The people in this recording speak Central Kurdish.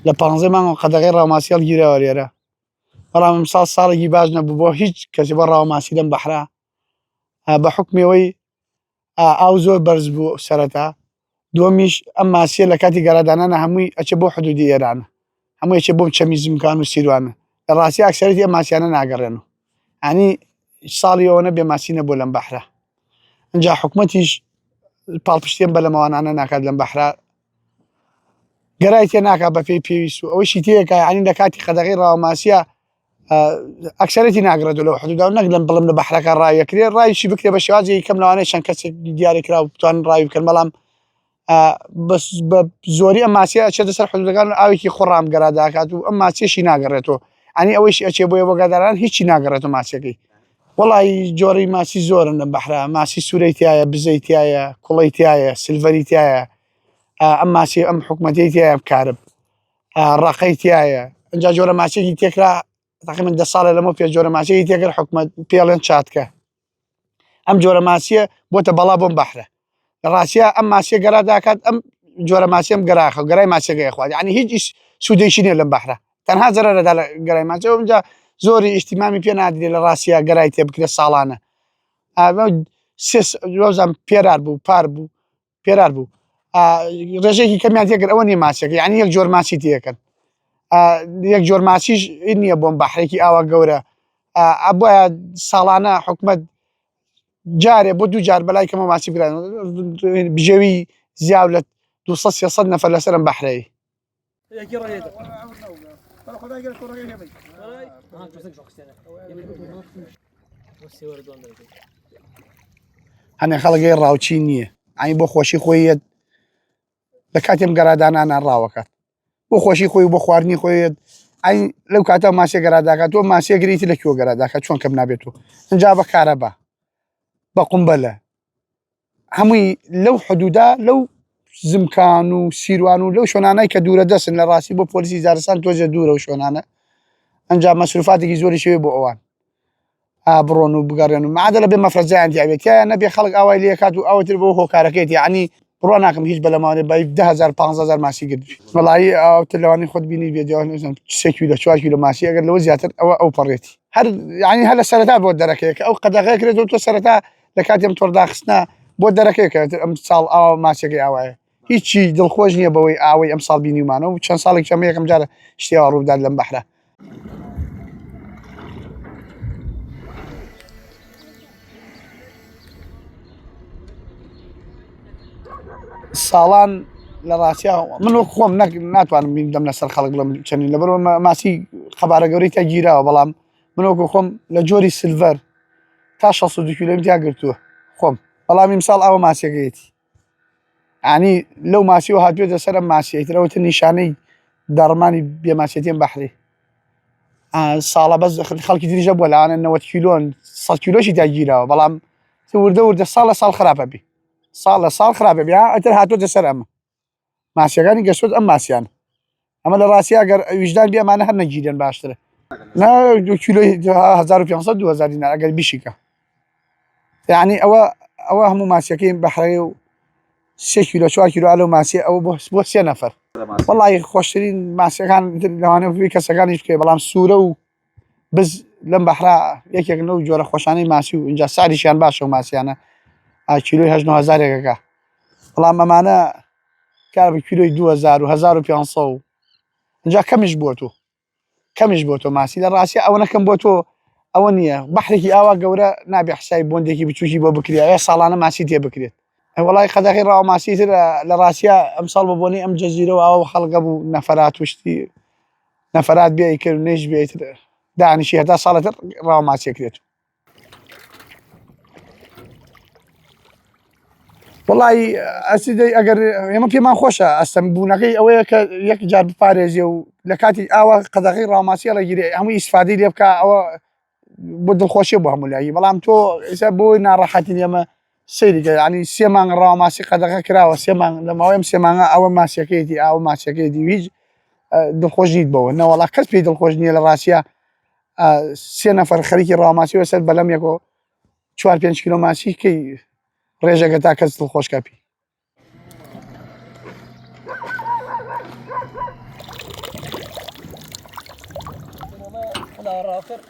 لە پانزەی مانگ قەدەغەی ڕاوماسی هەڵگیراوە لێرە بەڵام ئەمساڵ ساڵێکی باش نەبوو بۆ هیچ کەسی بۆ ڕاوماسی لەم بەحرا بە حکمەوەی ئاو زۆر بەرز بوو سەرەتا دووەمیش ئەم ماسیە لە کاتی گەرادانانە هەمووی ئەچێ بۆ حدودی ئێران هەمووی ئەچێ بۆ چەمی زمکان و سیروانە لە ڕاستی ئەکسەرەتی ئەم ماسیانە ناگەڕێن و ئەنی ساڵی ئەوەنە بێ ماسی نەبوو لەم بەحرە ئینجا حکومەتیش پاڵپشتیم بە لەمەوانانە ناکات لەم بەحرا گەرای تێ ناکات بە پێی پێویست و ئەوەشی تێکا یعنی لە کاتی قەدەغی ڕاوماسیە ئەکسەرەتی ناگرێت لەو حدودا و نەک لەم بڵم لە بەحرەکە ڕاویەکرێ ڕایشی بکرێ بە شێوازێکی کەم لەوانەیە چەند کەسێک دیاریکراو بتوانن ڕاوی بکەن بەڵام بەس بە زۆری ئەم ماسیە ئەچێتە سەر حدودەکان و ئاوێکی خۆڕام گەرا داکات و ئەم ماسیەشی ناگەڕێتەوە ئەنی ئەوەیش ئەچێ بۆیە بۆ گاداران هیچی ناگەڕێتەوە ماسیەکەی وەڵی جۆری ماسی زۆرن لەم بەحرا ماسی سوورەی تایە بزەی تایە کوڵەی تایە سلڤەری تایە ئەم ماسی ئەم حکوومەتی تایە بکارب ڕقەی تایە ئەجا جۆرە ماسیەکی تێکرا تقریبا دە ساڵە لەمە پێ جۆرە ماسیەکی تێکرد حکومەت پێڵێن چاتکە ئەم جۆرە ماسیە بۆتە بەڵا بۆم بەحرە لە ڕاستیا ئەم ماسیە گەرا داکات ئەم جۆرە ماسیەم گەراخە گەرای ماسیەکە خوارد یعنی هیچ سوودێکی نییە لەم بەحرە تەنها زەرەرەدا لە گەرای ماسیە ئەوجا زۆری ئیشتیمامی پێ نادرێت لە ڕاستیا گەرای تێ بکرێت ساڵانە سێ پێرار بوو پار بوو پێرار بوو ڕێژێکی کەمیان تێکرد ئەوە نیە ماسیەکە یعنی یەک جۆر ماسی تێکەن یەک جۆر ماسیش نییە بۆم بەحرێکی ئاوا گەورە ئەبە ساڵانە حکومت جارێ بۆ دوو جار بەلای کەمە ماسی بگرن بژێوی زیاو لە 200 300 نەفەر لەسەرم بەحرەی هەنێ خەڵگەی ڕاوچی نییە ئەی بۆ خۆشی خۆیەت لە کاتێم گەرادانانە ڕاوەکات بۆ خۆشی خۆی و بۆ خواردنی خۆیت ئەی لەو کاتە ماسیە گەراداکات تۆ ماسیە گریتی لە کوێ گەراداکە چۆن کەم نابێت و ئینجا بە کارەبا بە قومبەلە هەمووی لەو حدودا لەو زمکان و سیروان و لەو شوێنانەی کە دوورە دەستن لە ڕاستی بۆ پۆلیسی زارستان تۆزێ دوورە و شوێنانە ئەنجا مەسروفاتێکی زۆری شوێ بۆ ئەوان ئا بڕۆن و بگەڕێن و مادە لە بێ مەفرەزەیان تیابێت تیایان نەبێ خەڵک ئاوای لێکات و ئەوتر بۆ هۆکارەکەیت یعنی بڕوا ناکەم هیچ بەلەماوانێ بای 10000 15000 ماسی گرت وەڵایی ئەوتر لەوانی خۆت بینی بێ دیوان سێ کیلۆ چوار کیلۆ ماسی ئەگەر لەوە زیاتر ئەوە ئەو پەڕێتی هەر یعنی هەر لە سەرەتا بۆ دەرەکەیە کە ئەو قەدەغەیە کرێت تۆ سەرەتا لە کاتی ئەم تۆڕداخستنە بۆ دەرەکەیە کە ئەم ساڵ ئاوا ماسیەکەی ئاوایە هیچی دڵخۆش نییە بەوەی ئاوەی ئەم ساڵ بینیمانە و چەند ساڵێک چەمە یەکەم جارە شتی ئاوا ڕووبدات لەم بەحرە. ساڵان لە ڕاستیا من وەک خۆم نەک ناتوانم بیندەم لەسەر خەڵک بڵێم چەنین لەبەر ماسی قەبارە گەورەی تا گیراوە بەڵام من وەکو خۆم لە جۆری سلڤەر تا 62 کیلۆم تیا گرتووە خۆم بەڵام ئیمساڵ ئەوە ماسیەکەیەتی ینی لەو ماسیەوە هاتوێتە سەر ئەم ماسیە تر ئەوەتە نیشانەی داڕمانی بێماسیەتیم بەحری ساڵە بەس خەڵکی دریژە بووە لەوانە 90 کیلۆن 100 کیلۆشی داگیراوە بەڵام وردە وردە ساڵ لە ساڵ خراپە بی ساڵ لە ساڵ خراپە بی ئەتر هاتوێتە سەر ئەمە ماسیەکانی گەشتۆت ئەم ماسیان ئەمە لە ڕاستی ئەگەر ویژدان بێ ئەمانە هەر نەگیرێن باشترە نا دو کیلۆی 1500 2000 دینار ئەگەر بیشیکە یعنی ئەوە ئەوە هەموو ماسیەکەی بەحرەیە و سێ کیلۆ چوار کیلۆ ئەلو ماسی ئەوە بۆ بۆ سێ نەفەر وەڵی خۆشترین ماسیەکان لەوانەیە بی کەسەکانیش بکەی بەڵام سوورە و بز لەم بەحرا یەکێک لەو جۆرە خۆشانەی ماسی و اینجا ساریشیان باشە و ماسیانە کیلۆی هەشت نۆ هەزارێکەکە بەڵام ئەمانە کار بە کیلۆی 2000 و 1500 و اینجا کەمیش بووە تۆ کەمیش بۆ تۆ ماسی لە ڕاستیا ئەوە کەم بۆ تۆ ئەوە نییە بەحرێکی ئاوا گەورە نابێ حسای بۆندێکی بچوکی بۆ بکرێت ئەیا ساڵانە ماسی تێ بکرێت وڵی قەدەغی ڕاوە ماسی تر لە ڕاستیا ئەمساڵ بە بۆنەی ئەم جەزیرە و ئاوە خەڵگە بوو نەفەرات وشتی نەفەرات بێ کرد نەیش بێ تر دانیشی هەتا ساڵەتر ڕاوە ماسیە کرێت وڵی ئەسیدەی ئەگەر ئێمە پێمان خۆشە ئەستەم بوونەکەی ئەوەیە کە یەک جار بپارێزێ و لە کاتی ئاوا قەدەغی ڕاوماسی ڕێگیری هەموو ئیسفادەی لێ بکە ئەوە بۆ دڵخۆشی بۆ هەموو لایی بەڵام تۆ ئێستا بۆ ناڕەحەتی ئێمە سەیری کە ینی سێ مانگ ڕاوماسی قەدەغە کراوە سێ مانگ لە ماوەی ئەم سێ مانگە ئەوە ماسیەکەیەتی ئاوە ماسیەکەیەتی هیچ دڵخۆش نیت بەوە نەوەڵا کەس پێی دڵخۆش نییە لە ڕاستە سێ نەفەر خەریکی ڕاوماسی وەسەر بەلەم یەکۆ چوار پێنج کیلۆ ماسی کەی ڕێژەکە تا کەس دڵخۆش کەپی. خدا ڕاکرد.